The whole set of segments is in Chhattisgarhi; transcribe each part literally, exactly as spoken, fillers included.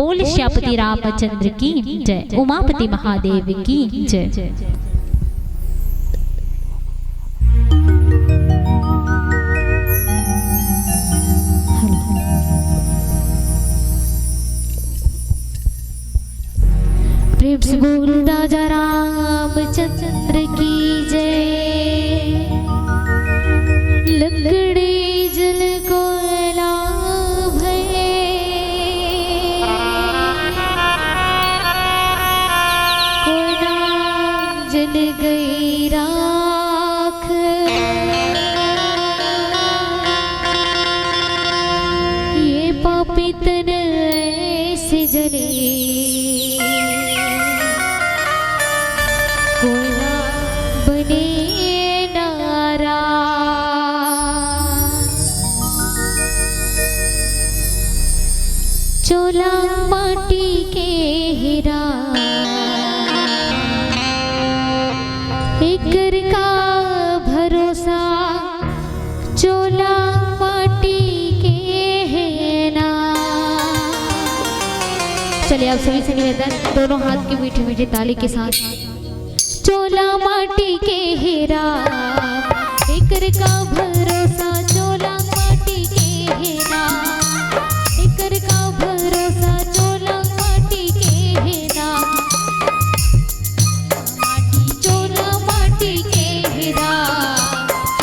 बोल श्यापति रामचंद्र की जय, उमापति महादेव की जय। प्रेम से बोल राजा रामचंद्र की जय। लकड़ी जल कोयला भय, कोयला जल गई राख। ये पापी तन ऐसे जले, कोयला बने नारा। चोला माटी के हीरा, एकर का भरोसा, चोला माटी के है ना। चलिए, आप सभी से निवेदन, दोनों हाथ की मीठी मीठी ताली के साथ। चोला माटी के हीरा, एकर का भरोसा, चोला माटी के हीरा, एकर का भरोसा, चोला माटी के हीरा। माटी, चोला माटी के हीरा,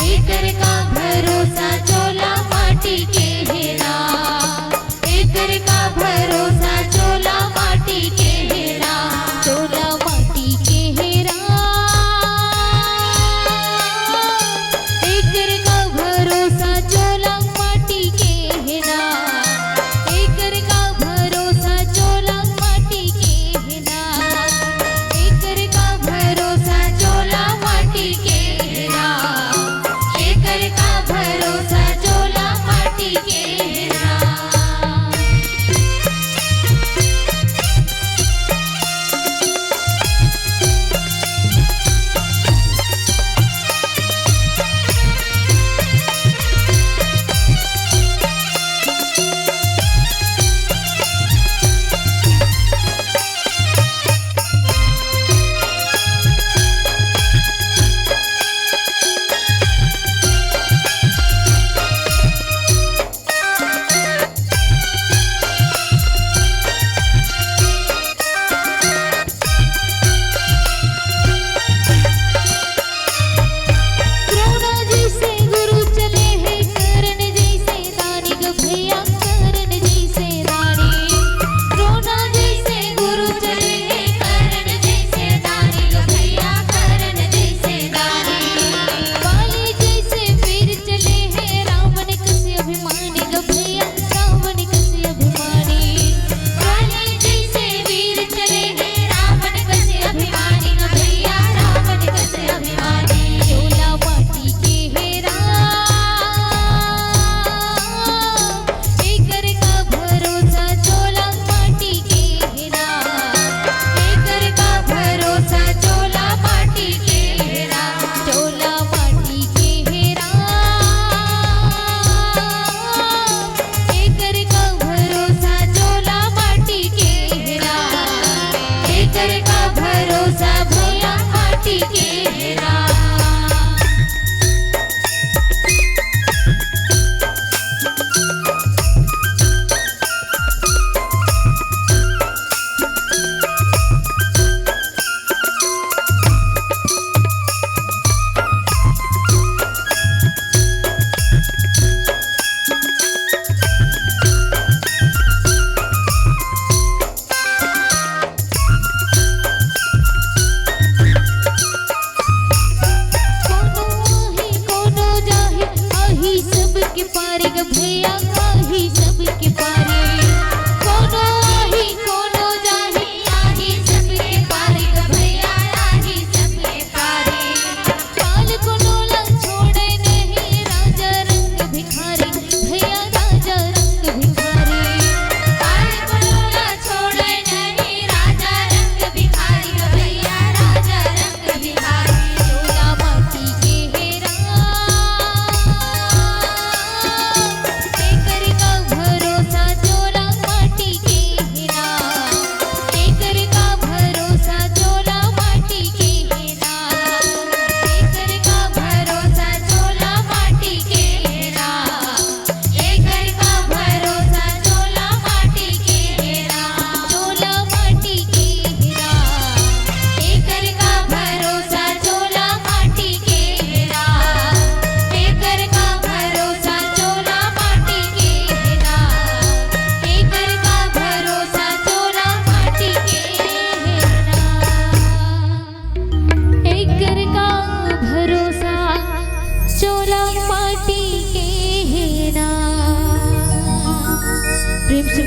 एकर का भरोसा, चोला माटी के हीरा। एकर का भरोसा, चोला माटी के हीरा, चोला माटी के हीरा।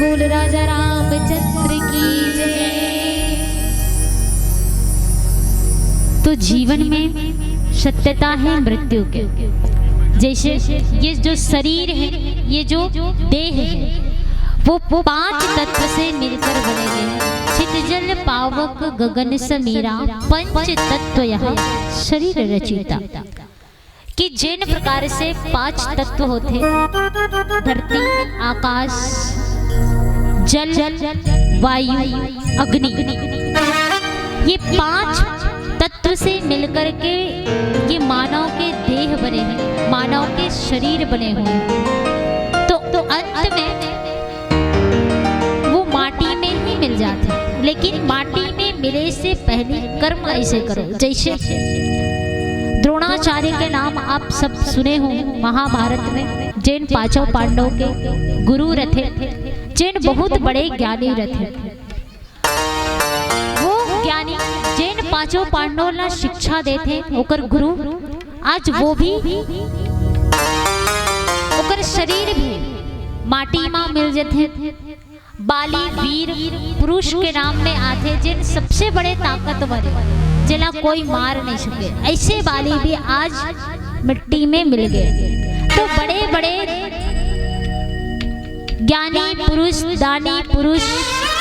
बोल राजा रामचंद्र की जय। तो जीवन में सत्यता है मृत्यु के। जैसे ये जो शरीर है, ये जो देह है, वो पांच तत्व से मिलकर बने हुए हैं। छित जल पावक गगन समीरा, पंच तत्व यह शरीर रचिता। कि जेन प्रकार से पांच तत्व होथे, धरती, आकाश, जल, वायु, अग्नि, ये पांच तत्व से मिलकर के ये मानव के देह बने हैं, मानव के शरीर बने हुए हैं। तो, तो अंत में वो माटी में ही मिल जाते हैं, लेकिन माटी में मिले से पहले कर्म ऐसे करो। जैसे द्रोणाचार्य के नाम आप सब सुने हो, महाभारत में जेन पांचों पांडव के गुरु रथे, जेन बहुत बड़े ज्ञानी रथे। वो ज्ञानी जेन पांचों पांडव ला शिक्षा देथे, ओकर गुरु, आज वो भी, ओकर शरीर भी माटी मा मिल जथे। बाली वीर पुरुष के नाम में आथे, जेन सबसे बड़े ताकतवर हे, जेला कोई मार नहीं सके, ऐसे बाली भी आज मिट्टी में मिल गए। तो बड़े बड़े ज्ञानी पुरुष, दानी पुरुष,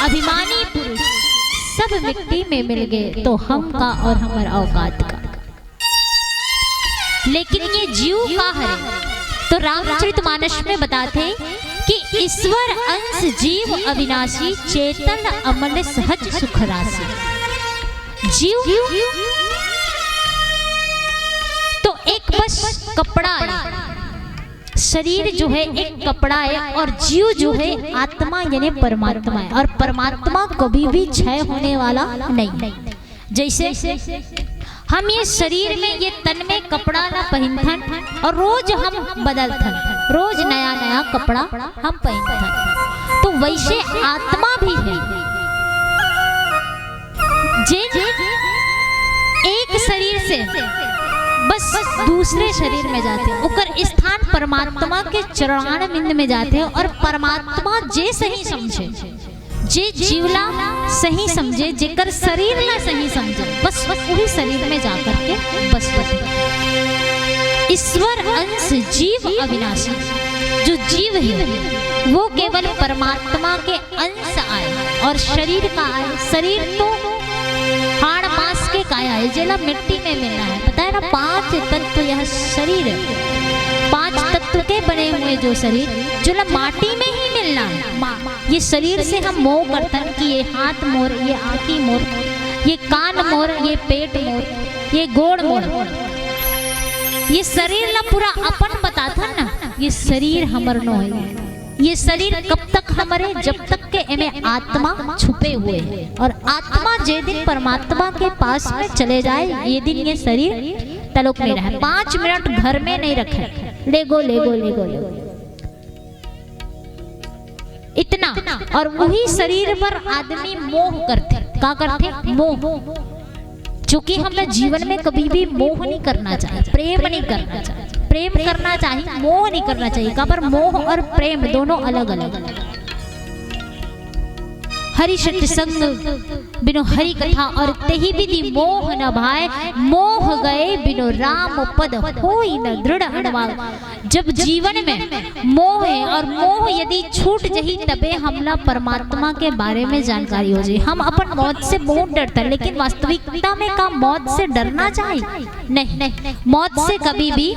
अभिमानी पुरुष, सब मिट्टी में मिल गए। तो हम का और हमर औकात का। लेकिन ये जीव का हरे? तो रामचरित मानस में बताथे कि ईश्वर अंश जीव अविनाशी, चेतन अमल सहज सुख राशि। जीव तो एक बस कपड़ा है, शरीर जो है एक कपड़ा है, और जीव जो है आत्मा यानी परमात्मा है, और परमात्मा कभी भी क्षय होने वाला नहीं। जैसे हम ये शरीर में, ये तन में कपड़ा ला पहिनथन और रोज हम बदलथन, रोज नया नया कपड़ा हम पहिनथन, तो वैसे आत्मा भी है जे एक शरीर से बस दूसरे शरीर में जाथे, ओकर स्थान परमात्मा के चरणारविंद में जाथे, और परमात्मा जे सही समझे, जे जीव ला सही समझे, जेकर शरीर ला सही समझे, बस वही शरीर में जाकर के बस बसे। ईश्वर अंश जीव अविनाशी, जो जीव है वो केवल परमात्मा के अंश आए और शरीर का आए। शरीर तो हाड़ मांस के काया है, जेला मिट्टी में मिलना है। पता है ना, पांच तत्व यह शरीर है, पांच तत्व के बने हुए जो शरीर, जो ला माटी में ही मिलना है। मा-, ये शरीर से हम मोह करथन कि ये हाथ मोर, ये आँखी मोर, ये कान मोर, ये पेट मोर, ये गोड़ मोर। ये शरीर ला पूरा अपन बताथन ना, ये शरीर हमर नो है। ये शरीर कब तक हमरे? जब तक के एमे आत्मा छुपे हुए है। और आत्मा जे दिन परमात्मा के पास में चले जाए, ये दिन ये शरीर तलोक नहीं रहे। पाँच मिनट घर में नहीं रखे, लेगो, लेगो, लेगो, लेगो। इतना। और वही शरीर पर आदमी मोह करथे। का करथे? मोह। क्योंकि हमें जीवन में कभी भी मोह नहीं करना चाहिए, प्रेम नहीं करना चाहिए। प्रेम करना चाहिए, मोह नहीं करना चाहिए। काबर? मोह और प्रेम दोनों अलग अलग। हरि सत्संग बिनु हरि कथा, और तेहि विधि मोह न भाए, मोह गए बिनु राम पद होई न दृढ़ अणवाए। जब जीवन में मोह है और मोह यदि छूट जही, तबे हमला परमात्मा के बारे में जानकारी हो जाए। हम अपन मौत से बहुत डरता है, लेकिन वास्तविकता में का मौत से डरना चाहिए? नहीं, मौत से कभी भी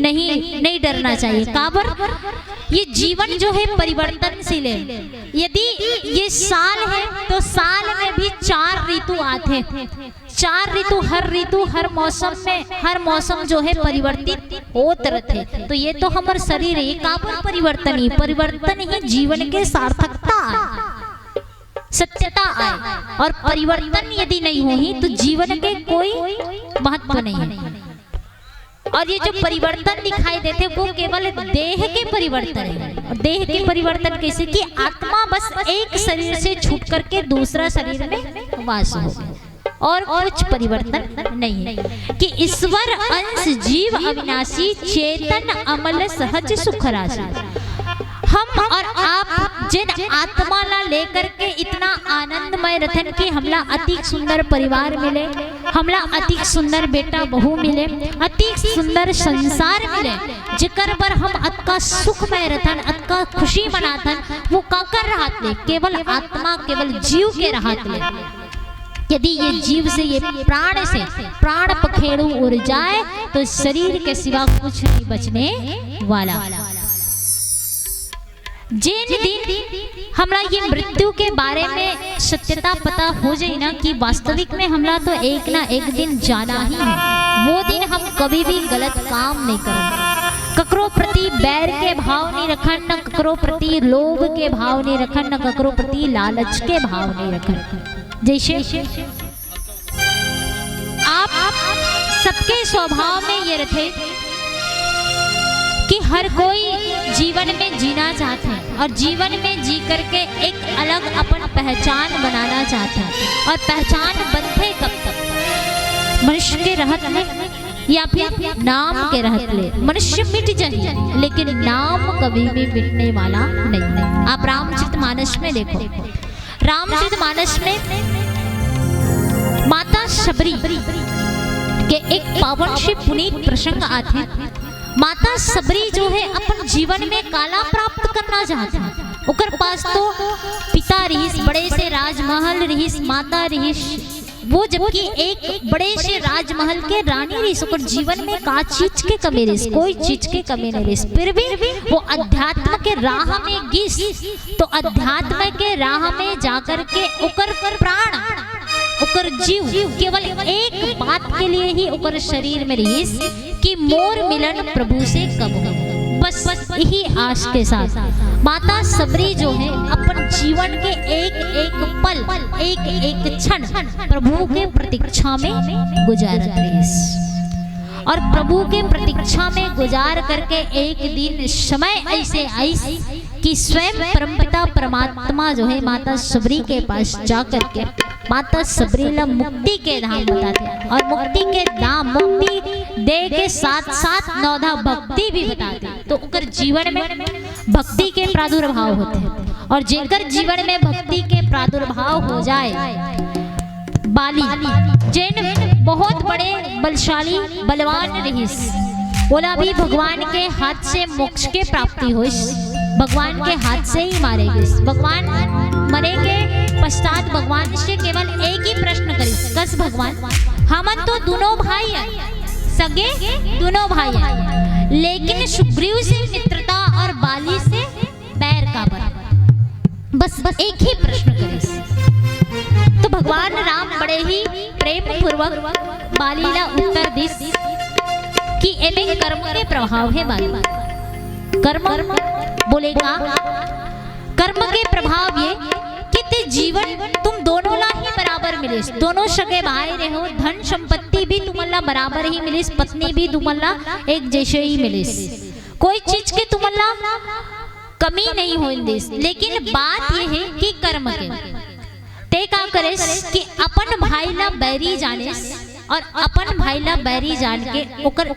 नहीं, नहीं डरना चाहिए। काबर? ये जीवन जो है परिवर्तनशील है। यदि ये साल है तो साल में भी चार ऋतु आते, चार ऋतु, हर ऋतु, हर मौसम में, हर मौसम जो है परिवर्तित होत रथे। तो ये तो हमर शरीर है, ये काबर परिवर्तन ही? परिवर्तन ही जीवन के सार्थकता आए, सत्यता आए। और परिवर्तन यदि नहीं होही तो जीवन के कोई महत्व नहीं है। और ये जो परिवर्तन दिखाई देते, वो केवल देह के परिवर्तन है। और देह के परिवर्तन कैसे? कि आत्मा बस एक शरीर से छूट करके दूसरा शरीर में वास हो, और कुछ परिवर्तन नहीं है। कि ईश्वर अंश जीव अविनाशी, चेतन अमल सहज सुख राशि। हम और आप जेन आत्मा ला लेकर के इतना आनंदमय रथन कि हमला अतिक सुंदर परिवार मिले, हमला अतिक सुंदर बेटा बहू मिले, अतिक सुंदर संसार मिले, जेकर बर हम अतका सुखमय रथन, अतका खुशी मनाथन, वो काकर रहत ले? केवल आत्मा, केवल जीव के रहत ले। यदि ये जीव से, ये प्राण से, प्राण पखेरु उड़ जाए तो शरीर के सिवा कुछ नहीं बचने वाला। जेन दिन हमला ये मृत्यु के बारे में सत्यता पता हो जाए ना कि वास्तविक में हमला तो एक ना एक दिन जाना ही है, वो दिन हम कभी भी गलत काम नहीं करन। ककरो प्रति बैर के भाव नहीं रखन, न ककरो प्रति लोभ के भाव नहीं रखन, न ककरो प्रति लालच के भाव नहीं रखन। जैसे आप सबके स्वभाव में ये रथे कि हर कोई जीवन में जीना चाहत है और जीवन में जी करके एक अलग अपन पहचान बनाना चाहत है। और पहचान बनथे कब तक? मनुष्य के रहत ले या फिर नाम के रहत ले। मनुष्य मिट जाही, लेकिन नाम कभी भी मिटने वाला नहीं है। आप रामचरित मानस में देखो, रामचरित मानस में माता शबरी के एक पावन से पुनीत प्रसंग आथे। माता शबरी जो है अपन जीवन में काला प्राप्त करना चाहत है। ओकर पास तो पिता रहिस, बड़े से राजमहल रहिस, माता रहिस, वो जबकि एक बड़े से राजमहल के रानी रहिस, ओकर जीवन में का चीज के कमी रहिस? कोई चीज के कमी नहीं रहिस। फिर भी वो अध्यात्म के राह में गिस, तो अध्यात्म के राह में जाकर के ओकर प्राण, ओकर जीव केवल एक बात के लिए ही ओकर शरीर में रहिस कि मोर मिलन प्रभु से कब हो। बस, बस यही आस के साथ माता शबरी जो है अपन जीवन के एक एक पल, एक एक क्षण प्रभु के प्रतीक्षा में गुजारत रहिस। और प्रभु के प्रतीक्षा में गुजार करके एक दिन समय ऐसे आइस कि स्वयं परमपिता परमात्मा जो है माता शबरी के पास जा करके माता शबरी ला मुक्ति के धाम बताथे और मुक्ति के धाम, मुक्ति दे के साथ साथ नवधा भक्ति भी बताथे। तो ओकर जीवन में भक्ति के प्रादुर्भाव होथे और जेकर जीवन में भक्ति के प्रादुर्भाव हो जाए, बाली जेन बहुत बड़े बलशाली बलवान रहिस, ओला भी भगवान के हाथ से मोक्ष के प्राप्ति होइस। भगवान के हाथ से ही मारे गिस। भगवान मरे के पश्चात भगवान से केवल एक ही प्रश्न करिस, कस भगवान, हमन तो दोनों भाई हैं, सगे दोनों भाई हैं, लेकिन सुग्रीव से मित्रता और बाली से बैर काबर? बस, बस एक ही प्रश्न करिस। तो भगवान राम बड़े ही प्रेम पूर्वक बाली ला उत्तर दिस कि एमे कर्म के प्रभाव हे बाली। कर्म बोले का? कर्म के प्रभाव ये कि ते जीवन तुम दोनों ला ही बराबर मिलिस, दोनों सगे भाई रहो, धन संपत्ति भी तुमन ला बराबर ही मिलिस, पत्नी भी तुमन ला एक जैसे ही मिलिस, कोई चीज के तुमन ला कमी नहीं होन दिस। लेकिन बात ये है कि कर्म के ते का करेस कि अपन भाई ला बैरी जानेस और अपन भाई ला बैरी जान के ओकर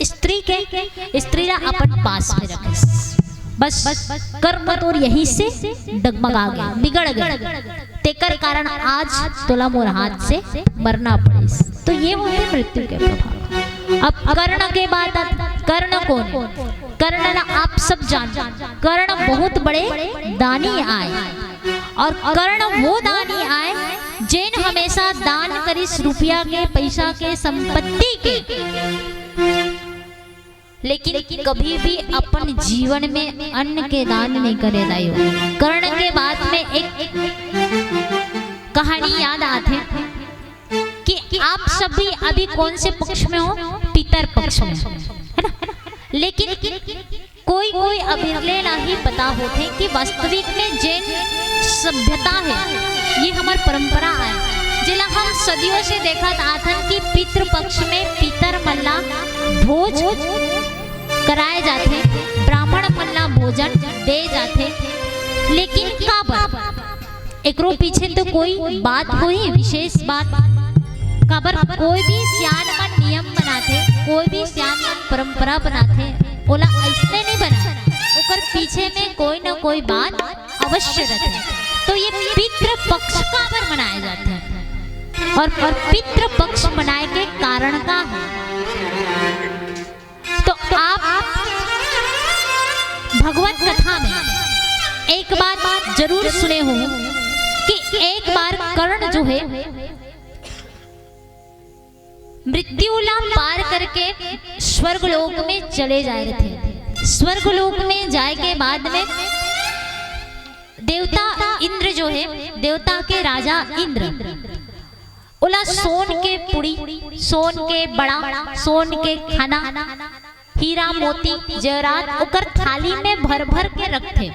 स्त्री के, स्त्री ला अपन पास में रखेस। बस, कर्म तोर यहीं से डगमगा गए, बिगड़ गए। तेकर कारण आज तोला मोर हाथ से मरना पड़िस। तो ये होते मृत्यु के प्रभाव। अब कर्ण के बात आत-, कर्ण कौन? कर्ण ला आप सब जान, कर्ण बहुत बड़े दानी आए। और कर्ण वो दानी आए, जेन हमेशा दान करिस रुपया के, पैसा के, संपत्ति के, लेकिन कभी भी अपन जीवन में अन्न के दान नहीं करे दाई हो। कर्ण के बात में एक कहानी याद आथे कि आप सभी अभी कौन से पक्ष में हो? पितर पक्ष में, है ना? लेकिन कोई कोई अभिरले ला ही पता होथे कि वास्तविक में जेन सभ्यता है, ये हमर परंपरा आय, जेला हम सदियों से देखत आथन कि पितृपक्ष में पितर मन ला भोज कराए जाथे, ब्राह्मण मन ला भोजन दे जाथे। लेकिन काबर? एकरो पीछे तो कोई बात होही, विशेष बात। काबर कोई भी सियान मन नियम बनाथे, कोई भी सियान मन परंपरा बनाथे, ओला अइसने नहीं बना, ओकर पीछे में कोई न कोई बात अवश्य रथे। तो ये पितृ पक्ष काबर मनाए जाथे और, और पितृ पक्ष मनाए के कारण का है? तो आप भगवत कथा में एक बात जरूर सुने हो कि एक बार कर्ण जो है मृत्यु ला पार करके स्वर्ग लोक में चले जाए रथे। स्वर्ग लोक में जाए के बाद में देवता इंद्र जो है, देवता के राजा इंद्र, ओला सोन के पुड़ी, सोन के बड़ा, सोन के खाना, हीरा मोती जवाहरात ओकर थाली में भर भर के रखथे।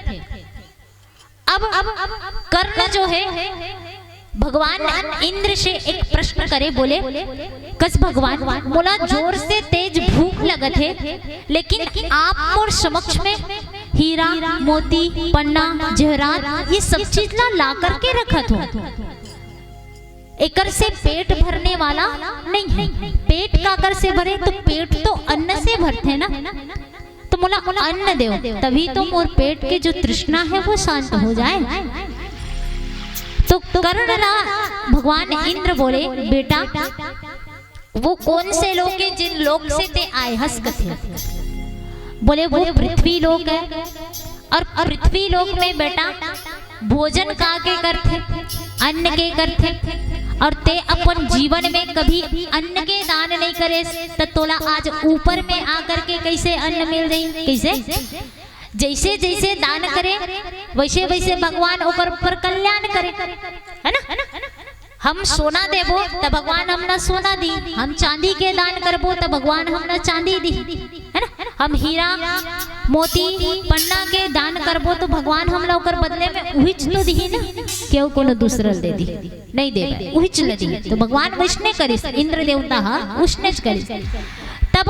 अब, अब कर्ण जो है, भगवान इंद्र से एक प्रश्न करे, बोले, कस भगवान, मोला जोर से तेज भूख लगत है, लेकिन आप मोर समक्ष में हीरा, मोती, पन्ना, जवाहरात, ये सब चीज ला ला करके रखत हो, एकर से पेट भरने वाला नहीं है। पेट काकर से भरे? तो पेट तो अन्न से भरथे ना। तो मोला अन्न देव, तभी तो मोर पेट के जो तृष्णा है वो शांत हो जाए। तो कर्ण ला भगवान इंद्र बोले, बेटा, वो कौन से लोक है जिन लोक से ते आए हस? कथे, बोले, वो पृथ्वी लोक है। और पृथ्वी लोक में बेटा भोजन का के करथे? अन्न के करथे। और ते अपन जीवन में कभी अन्न के दान नहीं करे, त तोला आज ऊपर में आकर के कैसे अन्न मिल जाई? कैसे? जैसे जैसे दान करे, वैसे वैसे भगवान ओकर ऊपर कल्याण करे, है ना? हम सोना देबो त भगवान हमला सोना दी, हम चांदी के दान करबो त भगवान हमला चांदी दी, है ना? हम हीरा मोती पन्ना के दान करबो तो भगवान हमला ओकर बदले में उहिच तो दिही ना, केहू कोनो दूसरा ल दे दी, नहीं देवे, उहिच ल दिही। तो भगवान वैसने करिस, इंद्र देवता हा उसने करिस। तब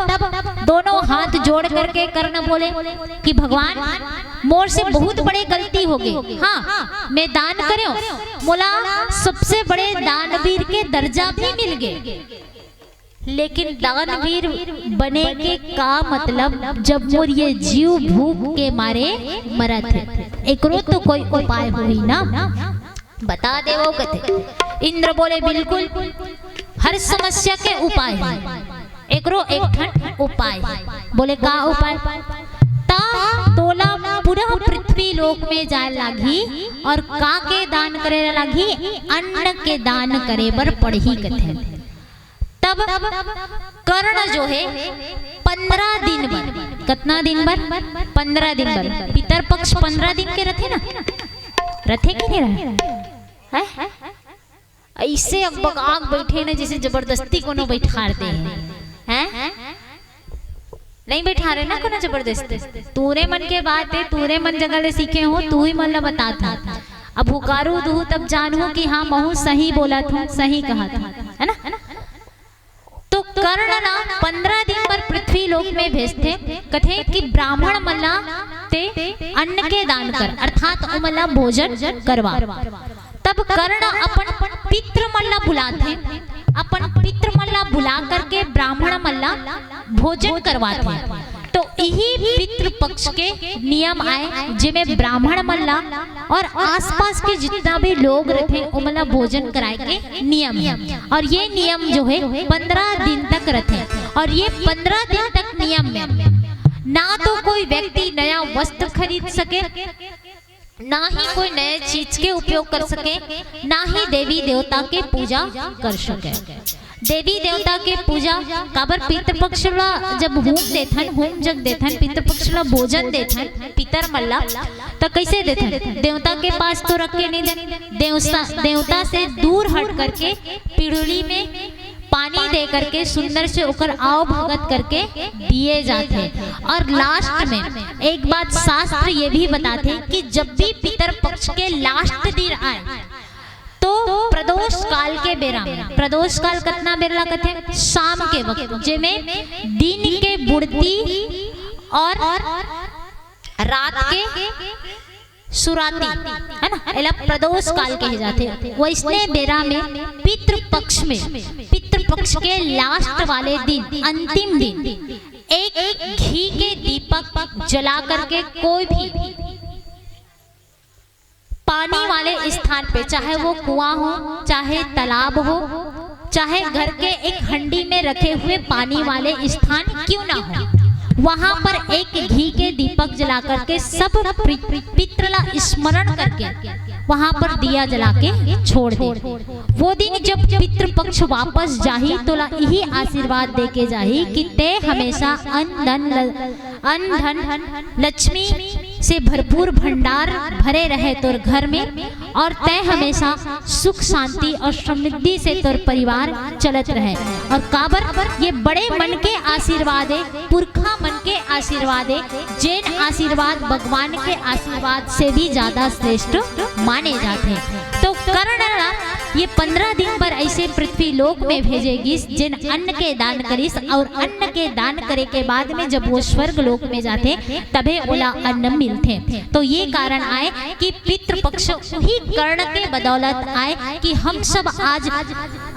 दोनों हाथ जोड़ करके कर्ण बोले कि भगवान, मोर से बहुत बड़े गलती हो गई। हाँ, मैं दान करें, मोला सबसे बड़े दानवीर के दर्जा भी मिल गए, लेकिन दानवीर बने के का मतलब, जब मोर ये जीव भूख के मारे मरत है? एकरो तो कोई उपाय होही ना, बता देवो कथे। इंद्र बोले, बिल्कुल, हर समस्या के उपाय है, एकरो एक ठन उपाय है। बोले, का उपाय? ता तोला पूरा पृथ्वी लोक में जाए लागही और का के दान करे लागही? अन्न के दान करे बर पड़ही कथे। तब कर्ण जो है पंद्रह दिन बर, कतना दिन बर? पंद्रह दिन बर। पितर पक्ष पंद्रह दिन के रथे ना, रथे कि नहीं रहे? हैं? ऐसे अकबकाक बैठे ना, जैसे जबरदस्ती कोनो बैठार दे हैं, हैं? नहीं बैठारे ना कोनो जबरदस्ती। तूरे मन के बात है, तूरे मन जगह ले सीखे हो, तू ही मन ला बतात हो। अब हुकारू दुहू तब जानहू कि हाँ, महू सही बोलत हूँ, सही कहत हूँ, है ना? तो कर्ण ला पंद्रह दिन बर पृथ्वी लोक में भेजथे, कथे कि ब्राह्मण मन ला ते अन्न के दान कर, अर्थात ओमन ला भोजन करवा। तब कर्ण अपन पितृ मन ला बुलाथे, अपन पितृ मन ला बुला करके ब्राह्मण मन ला भोजन करवाथे। तो इही पितृ पक्ष के नियम आए, जेमे ब्राह्मण मन ला और आसपास के जितना भी लोग रथे, ओमन ला भोजन कराए के नियम है। और ये नियम जो है पंद्रह दिन तक रथे, और ये पंद्रह दिन तक नियम में ना तो कोई व्यक्ति नया वस्त्र खरीद सके, ना ही कोई नए चीज के उपयोग कर सके, ना ही देवी देवता के पूजा कर सके। देवी देवता के पूजा काबर? पितृपक्ष ला जब होम देथन, होम जग देथन, पितृपक्ष ला भोजन देथन, पितर मन ला, त कैसे देथन? देवता के पास तो रख के नहीं देन, देवता, देवता से दूर हट करके पिड़ुली में पानी दे करके सुंदर से ओकर आव भगत करके दिए जाथे। और लास्ट में एक बात शास्त्र ये भी बताथे कि जब भी पितर पक्ष के लास्ट दिन आए तो प्रदोष काल के बेरा में, प्रदोष काल कतना बेरा ला कथे? शाम के वक्त, जेमे दिन के बुड़ती और रात के सुराती, है ना, एला प्रदोष काल कहे जाथे। वैसने बेरा में पितृपक्ष में, पितृपक्ष के लास्ट वाले दिन, अंतिम दिन, एक घी के दीपक जला करके कोई भी पानी वाले स्थान पे, चाहे वो कुआं हो, चाहे तालाब हो, चाहे घर के एक हंडी में रखे हुए पानी वाले स्थान क्यों ना हो, वहां पर एक घी के दीपक जला करके सब पि-, पितृ ला स्मरण करके वहां पर दिया जला के छोड़ दे। वो दिन जब पितृपक्ष वापस जाही, तोला यही आशीर्वाद दे के जाही कि ते हमेशा अन्न धन ल-, अन्न धन लक्ष्मी से भरपूर भंडार भरे रहे तोर घर में, और तय हमेशा सुख शांति और समृद्धि से तोर परिवार चलत रहे। और काबर ये बड़े मन के आशीर्वाद है, पुरखा मन के आशीर्वाद है, जेन आशीर्वाद भगवान के आशीर्वाद से भी ज्यादा श्रेष्ठ माने जाते हैं। तो कर्ण ला ये पंद्रह दिन पर ऐसे पृथ्वी लोक में भेजे गिस, जेन अन्न के दान करिस, और अन्न के दान करे के बाद में जब वो स्वर्ग लोक में जाते, तभे ओला अन्न मिलथे। तो ये कारण आए कि पितृपक्ष उही कर्ण के बदौलत आए कि हम सब आज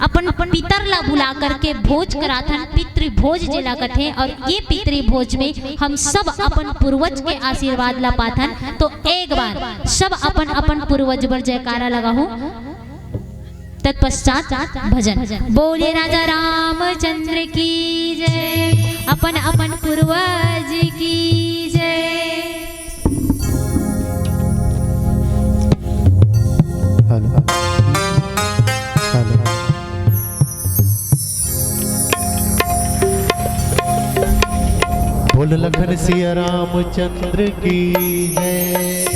अपन पितर ला बुला करके भोज कराथन, पितृभोज जेला कथे, और ये पितृभोज में हम सब अपन पूर्वज के आशीर्वाद ला पाथन। तो एक बार सब अपन अपन पूर्वज बर जयकारा लगाहू। तत्पश्चात भजन। बोलिए राजा रामचंद्र की जय, अपन अपन पूर्वज की जय। Hello, hello. बोल लखन सिया रामचंद्र की जय।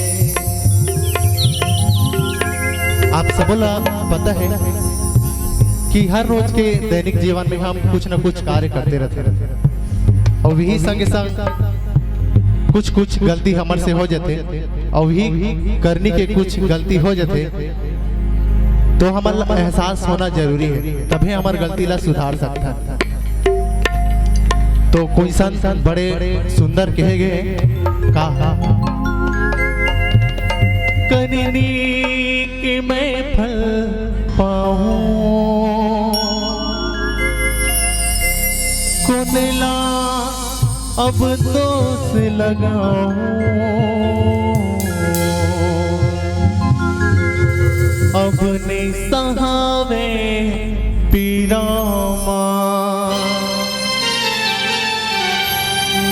आप सबो ला पता है कि हर रोज के दैनिक जीवन में हम कुछ न कुछ कार्य करते रहते हैं, और वही संगे संग कुछ कुछ गलती हमर से हो जाते, और वही करनी के कुछ गलती हो जाते, तो हमर ला एहसास होना जरूरी है, तभे हमर गलती ला सुधार सकथन। तो कोई संत बड़े सुंदर कहे गए, कहा, करनी के मैं फल पाऊं, कोन ला अब दोष लगाऊं, अब नइ सहावे पीरा मा।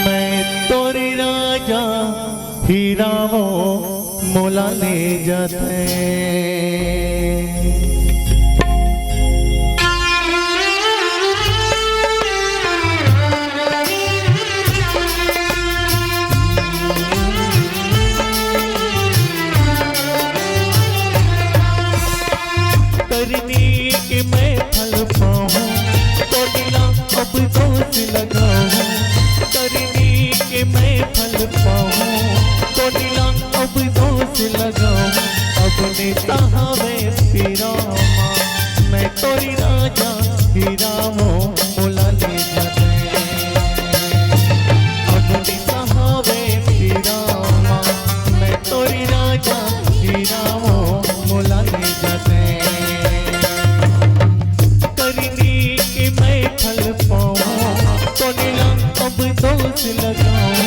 मैं तोर राजा हीरा वो मोला ले जाते। करनी के मैं फल पाऊं, कोन ला अब दोष लगाऊं। करनी के मैं फल पाऊं, कोन ला अब दोष लगाऊं। अब नइ सहावे पीरा मा, मैं तोर राजा हीरा वो मोला ले जाते। अब नइ सहावे पीरा मा, मैं तोर राजा हीरा वो मोला ले जाते। करनी के मैं फल पाऊं, कोन ला अब दोष लगाऊं।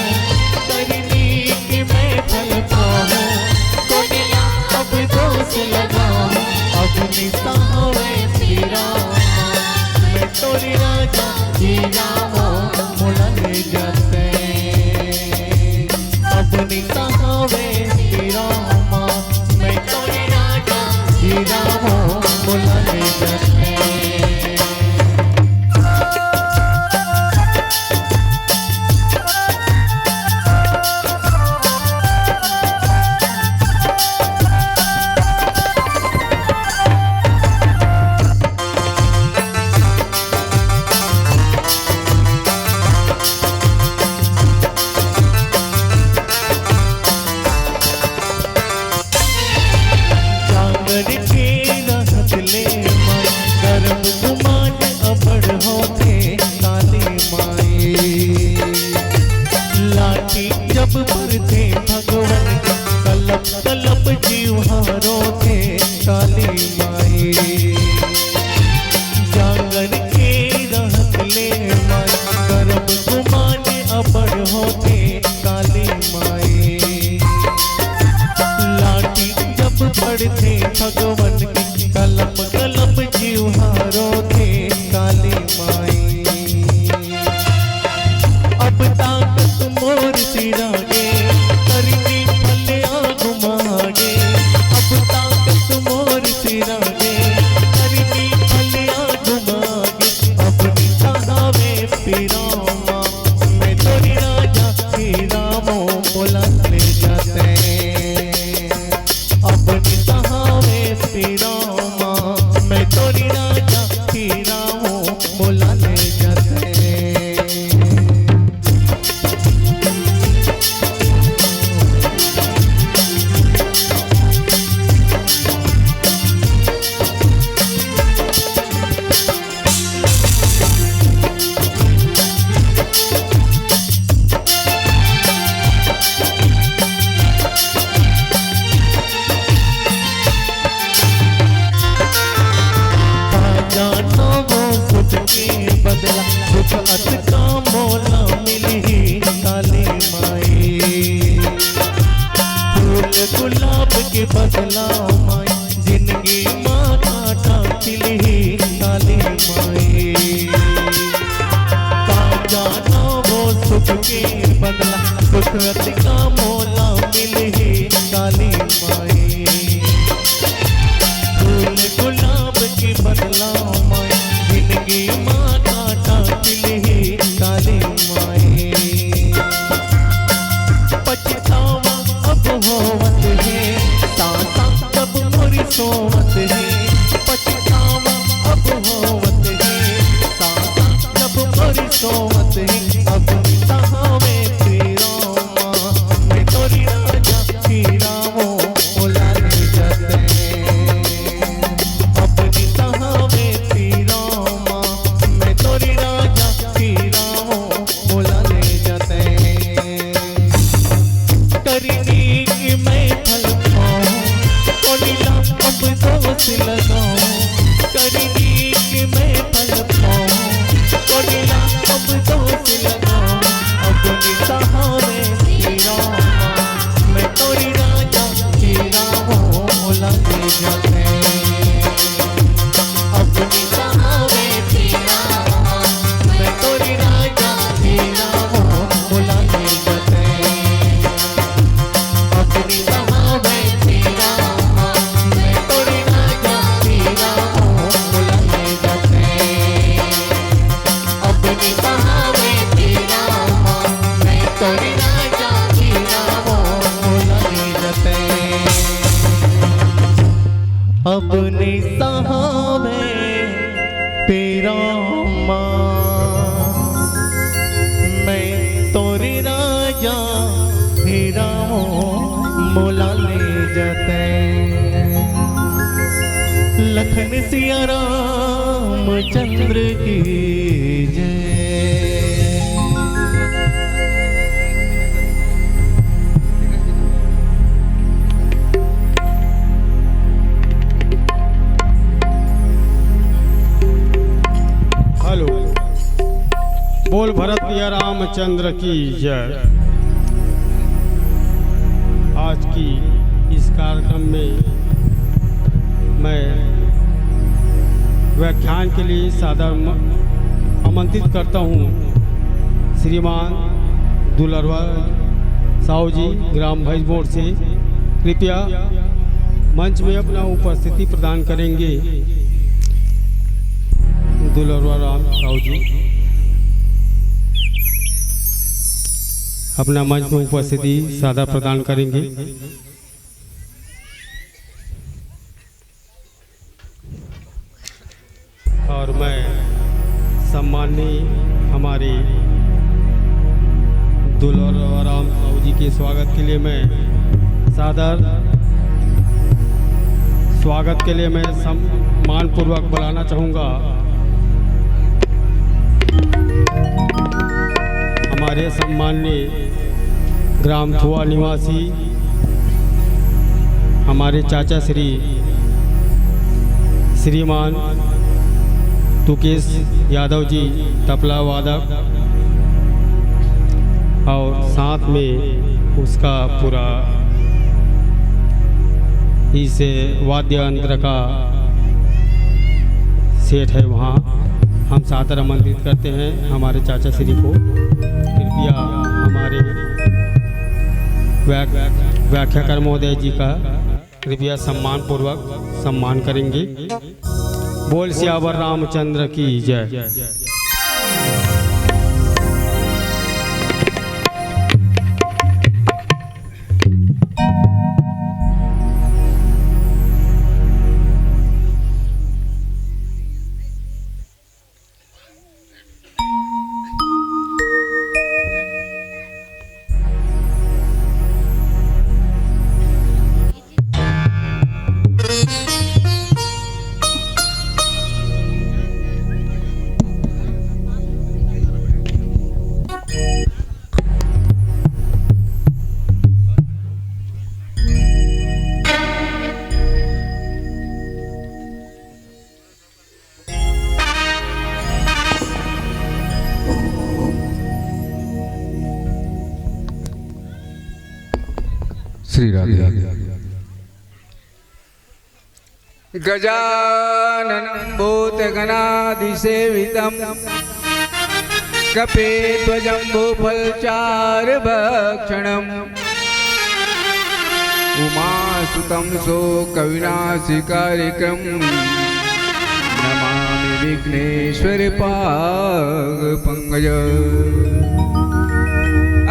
करनी के मैं फल पाऊं, कोन ला अब दोष लगाऊं। अब नइ सहावे पीरा मा, मैं तोर राजा हीरा वो मोला ले जाते। अब नइ सहावे पीरा मा, मैं तोर राजा हीरा वो मोला ले जाते। जांगर के रहत ले माई, गरब गुमान अबड़ होथे काली माई। लाठी जब परथे भगवन, कलप कलप जीव हा रोथे काली माई। जांगर के रहत ले माई, गरब गुमान अबड़ होथे काली माई। लाठी जब थे भगवान के कलम कलम जीव हारो थे काली माई। अब ताकत मोर सिरा गे, करनी भले आगू मागे। अब ताकत मोर सिरा गे, करनी भले आगू मागे। अब निसहावे पिरामा, मैं तोरी राजा पिरामो बोला ले जाते। अब निसहावे पिरामा, मैं तोरी राजा पिरामो बोला ले जाते। जानो वो सुख के बदला, सुख अतका मोला मिलही काली माई। फूल गुलाब के बदला माई, जिंदगी मा कांटा खिलही काली माई। का जानो वो सुख के बदला, सुख अतका मोला मिलही काली माई। फूल गुलाब के बदला माई, जिंदगी मा कांटा खिलही काली माई। पछतावा अब होवत हे, सांसा जब मोरी सोवत हे। पछतावा अब होवत हे, सांसा जब मोरी सोवत हे। अब निसहावे पिरामा, मैं तोरी राजा पिरामो बोला ले जाते। अब निसहावे पिरामा, मैं तोरी राजा पिरामो बोला ले जाते। करनी की मैं फल पाऊं, कोनी ला अब दोष लगाऊं। करनी की मैं फल पाऊं, कोनी ला अब दोष लगाऊं। अब निसहावे पिरामा, मैं तोरी राजा पिरामो बोला ले जाते। अब निसहावे पिरामा, मैं तोरी राजा पिरामो बोला ले जाते। अब निसहावे पिरामा, मैं तोरी राजा पिरामो बोला ले जाते। अब निसहावे पिरामा, मैं तोरी राजा पिरामो बोला ले जाते। अब निसहावे पिरामा, मैं तोरी राजा पिरामो बोला ले जाते। लखन सिया रामचंद्र की जय। हेलो, बोल भरत भैया रामचंद्र की जय। आज की इस कार्यक्रम में मैं व्याख्यान के लिए सादर म-, आमंत्रित करता हूँ श्रीमान दुलरवा साहू जी, ग्राम भैंसमोड़ से। कृपया मंच में अपना उपस्थिति प्रदान करेंगे। दुलरवा राम साहू जी अपना मंच में उपस्थिति सादर प्रदान करेंगे। और मैं सम्माननीय हमारे दुलाराम साहू जी के स्वागत के लिए मैं सादर स्वागत के लिए मैं सम्मानपूर्वक बुलाना चाहूँगा हमारे सम्माननीय ग्राम थुआ निवासी हमारे चाचा श्री श्रीमान तुकेश यादव जी, तबला वादक, और साथ में उसका पूरा इस वाद्य यंत्र का सेट है, वहाँ हम सादर आमंत्रित करते हैं हमारे चाचा श्री को। कृपया हमारे व्या-, व्याख्याकार महोदय जी का कृपया सम्मान पूर्वक सम्मान करेंगे। बोल सियावर रामचंद्र की जय। श्री राधे। गजाननं भूतगणादिसेवितं कपिध्वजम्बूफलचारुभक्षणम् उमासुतं शोकविनाशकारिकं नमामि विघ्नेश्वर पाद पंकज।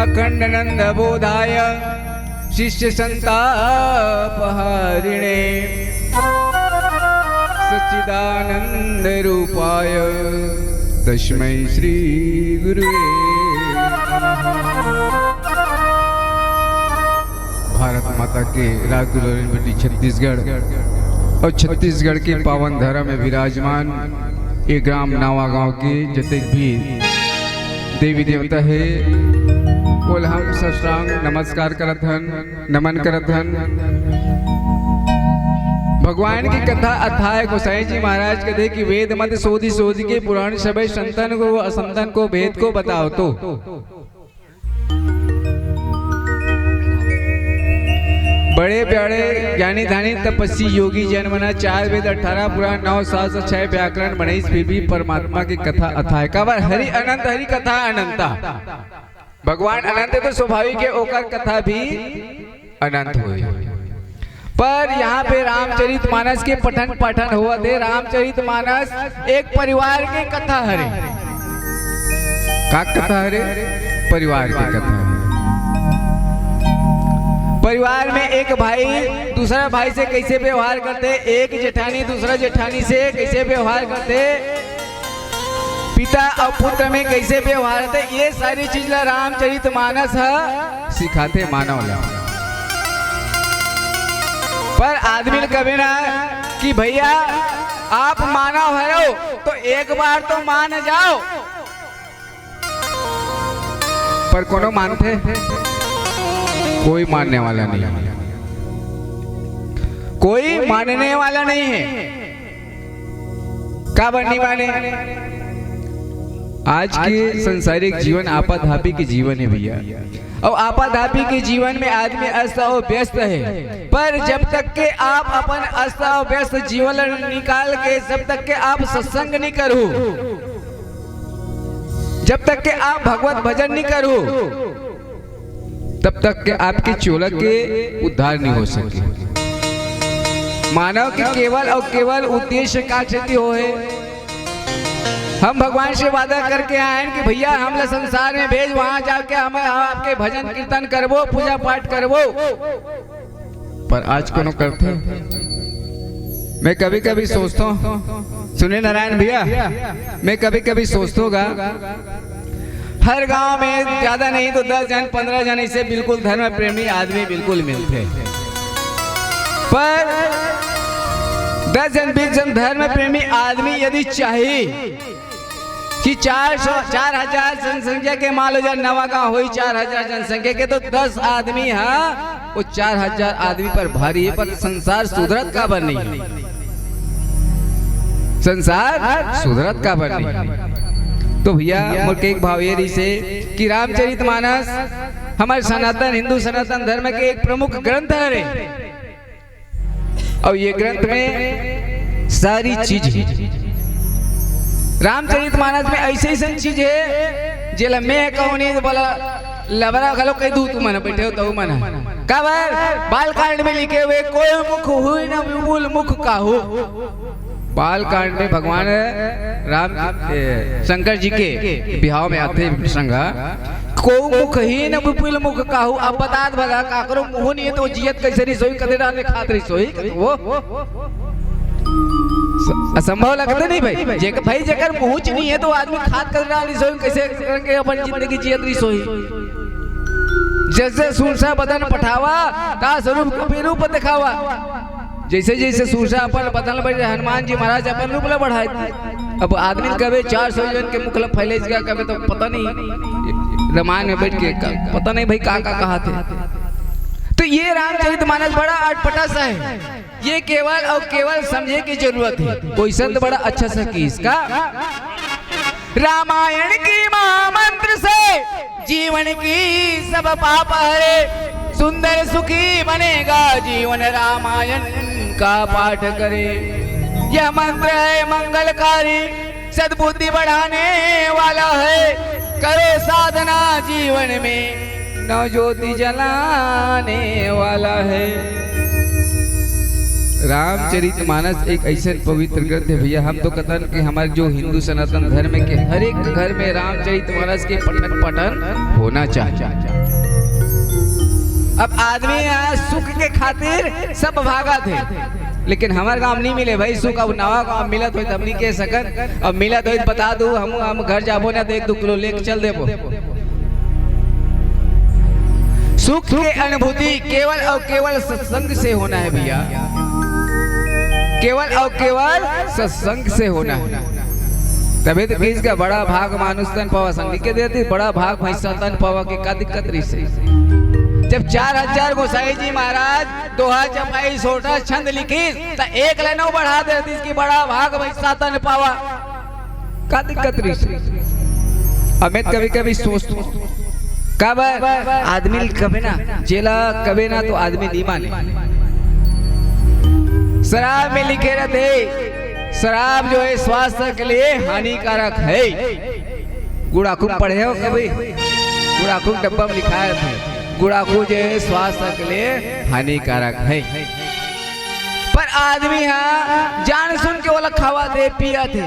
अखंड नंद बोधाय शिष्य संताप हारिणे सच्चिदानंद रूपाय तस्मै श्री गुरुवे नमः। भारत माता के राग दुलारी बेटी छत्तीसगढ़ और छत्तीसगढ़ के पावन धरा में विराजमान ये ग्राम नावा गांव के जतेक भी देवी देवता हे, ओला हम साष्टांग नमस्कार करत हन, नमन करत हन। भगवान की कथा अथाय गोसाई जी महाराज कथे कि वेद मत सोधि सोधि के पुराण सबै संतन को, असंतन को भेद को बतावतो। बड़े बड़े ज्ञानी ध्यानी तपस्वी योगी जन मन ह चार वेद, अठारह पुराण, नौ शास्त्र, छह व्याकरण बनाइस, फिर भी परमात्मा के कथा अथाय। काबर? हरि अनंत, हरि कथा अनंता। भगवान अनंत हे तो स्वाभाविक हे ओकर कथा भी अनंत होही। पर यहाँ पे रामचरित मानस के पठन पाठन होवत हे। रामचरित मानस एक परिवार के कथा हरे। का कथा हरे? परिवार के कथा हरे। परिवार में एक भाई दूसरा भाई से कैसे व्यवहार करथे, एक जेठानी दूसरा जेठानी से कैसे व्यवहार करथे, पिता अउ पुत्र में कैसे व्यवहार होथे, ये सारी चीज ला रामचरित मानस ह सिखाथे मानव ला। पर आदमी ल कबे ना कि भैया आप मानव हरव तो एक बार तो मान जाव, पर कोनो मानथे? कोई मानने वाला नहीं, कोई मानने वाला नहीं है। काबर नहीं माने? आज के संसारिक जीवन आपाधापी के जीवन हे भैया, अउ आपाधापी के जीवन में आदमी अस्त अउ व्यस्त हे। पर जब तक के आप अपन अस्त अउ व्यस्त जीवन ल निकाल के, जब तक के आप सत्संग नहीं करहू, जब तक के आप भगवत भजन नहीं करहू, तब तक के आपके चोला के उद्धार नहीं हो सके। मानव के केवल अउ केवल उद्देश्य का क्षति होए? हम भगवान से वादा करके आए हैं कि भैया, हमला संसार में भेज, वहां जाके हम आपके भजन कीर्तन करबो, पूजा पाठ करबो। पर आज कोनो करथे? मैं कभी-कभी सोचता हूँ, सुने नारायण भैया, मैं कभी-कभी सोचता हूँ गा, हर गांव में ज्यादा नहीं तो दस जन, पन्द्रह जन ऐसे बिल्कुल धर्म प्रेमी आदमी बिल्कुल मिलथे। पर दस जन, बीस जन धर्म प्रेमी आदमी यदि चाही कि चार सौ, चार हजार जनसंख्या के, मान लो, जब नवा गांव होई, चार हजार जनसंख्या के, तो दस आदमी हा, वो चार हजार आदमी पर भारी हे, पर संसार सुधरत काबर नहीं हे? संसार सुधरत काबर नहीं हे? तो भैया, मोर के एक भाव ये रहिसे कि रामचरित मानस हमर सनातन, हिंदू सनातन धर्म के एक प्रमुख ग्रंथ हरे। अउ ये ग्रंथ में सारी चीज हे। रामचरित मानस में अइसे अइसन चीज हे, जेला मैं कहूँ नहीं, बोला लबरा घलो कह दूँ, तुमन बइठे हो, तहू मन ह। काबर? बालकांड में लिखे हुए, "कोई मुख हुई न विपुल मुख काहू।" बालकांड में भगवान राम, ए, शंकर जी के बिहाव में आथे प्रसंग, "कोई मुख ही न विपुल मुख काहू।" अब बतात भला, काकरो मुँह नहीं हे तो जियत कइसे रहिस होही, कते डाहर ले खात रहिस होही, वो स-, असंभव लगथे नहीं भाई। जेकर, भाई, जेकर मुँहच नहीं हे तो आदमी खात कते डाहर रहिस होही, कइसे करके अपन जिंदगी जियत रहिस होही? जैसे सुरसा बदन पठावा, ता स्वरूप कपि रूप देखावा। जैसे जैसे सुरसा अपन बदन बढ़े, हनुमान जी महाराज अपन रूप ला बढ़ाए। अब आदमी कबे चार सौ जन के मुख ला फैले इसका कबे तो पता नहीं, रामायण में बैठ के का, पता नहीं भाई का का कहाथे। तो ये रामचरित मानस बड़ा अटपटा सा हे। ये केवल अउ केवल समझे के जरूरत हे। कोई संत बड़ा अच्छा सा किहिस का, "रामायण की महामंत्र से जीवन की सब पाप हरे, सुंदर सुखी बनेगा जीवन रामायण का पाठ करे। यह मंत्र है मंगलकारी, सद्बुद्धि बढ़ाने वाला है, करो साधना जीवन में नव ज्योति जलाने वाला है।" रामचरित मानस एक अइसन पवित्र ग्रंथ हे भैया, हम तो कथन कि हमर जो हिंदू सनातन धर्म के हर एक घर में रामचरित मानस के पठन पठन होना चाहिए। अब आदमी यहाँ सुख के खातिर सब भागथे, लेकिन हमर गांव नहीं मिले भाई सुख। अब नवा गांव मिलत होही तब नहीं कह सकन, अब मिलत होही तो बता दू, हम, हम घर जाबो ना तो एक दू किलो लेके चल देबो। सुख के अनुभूति केवल अउ केवल सत्संग से होना हे भैया, केवल अउ केवल सत्संग से होना हे। तभे तो किहिस का, "बड़ा भाग मानुष तन पावा।" संगी के देती, "बड़ा भाग भैंसा तन पावा" के का दिक्कत रहिसे? जब चार हजार गोसाई जी महाराज दोहा, चपाई, सोरठा, छंद लिखिस, त एक ले नौ बढ़ा देतिस कि "बड़ा भाग भैंसा तन पावा", का दिक्कत रहिसे? अमित कभी कभी सोचथों, काबर आदमी ल कबे ना, जेला कबे ना तो आदमी नहीं माने। शराब में लिखे रहिथे, शराब जो है स्वास्थ्य के लिए हानिकारक है। गुड़ाखू में पढ़े हो कभी? गुड़ाखू के डब्बा में लिखाय रहिथे, गुड़ाखू जो है स्वास्थ्य के लिए हानिकारक है। पर आदमी हा जान सुन के ओला खावथे, पियथे।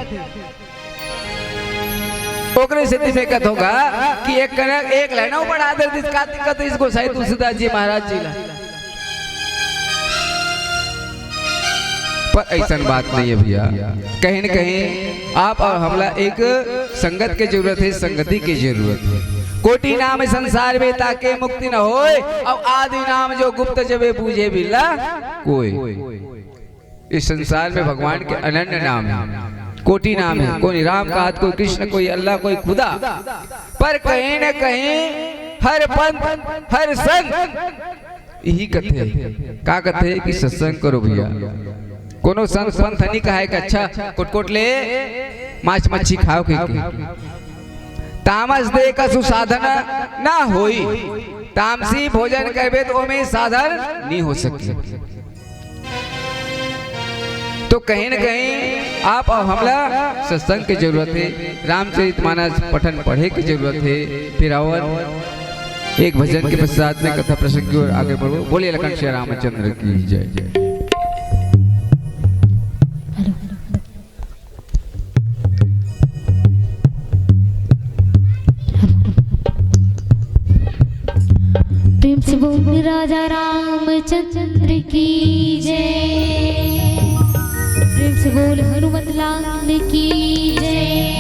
ओकरे सेती मैं कहत हों गा कि एक कनक एक लाइन अउ बढ़ा देतिस, का दिक्कत हे इसको, साईं तुलसीदास जी महाराज जी ला। पर अइसन बात नहीं हे भैया, कहीं न कहीं आप अउ हमला एक संगत के जरूरत हे, संगति के जरूरत हे। कोटि नाम संसार में ताके मुक्ति न होय, अउ आदि नाम जो गुप्त जबे बूझे बिरला कोय। इस संसार में भगवान के अनन्य नाम हे, कोटि नाम हे। कोई राम कहत, कोई कृष्ण, कोई अल्लाह, कोई खुदा, पर कहीं न कहीं हर पंथ, हर संत इही कथे। का कथे कि सत्संग करो भैया। कोनो संत पंथ नहीं कहे कि अच्छा कोटकोट ले माछ मच्छी खाओ के, के। तामस देह का सुसाधन ना होई। तामसी भोजन करबे तो ओमे साधन नहीं हो सके। तो कहीं न कहीं आप अउ हमला सत्संग के जरूरत हे, रामचरित मानस पठन पढ़े के जरूरत हे। फिर आओ एक भजन के पश्चात में कथा प्रसंग की ओर आगे बढ़ो। बोलिए लखन श्री रामचंद्र की जय। प्रेम से बोल राजा रामचंद्र की जय। प्रेम से बोल हनुमत लाल की जय।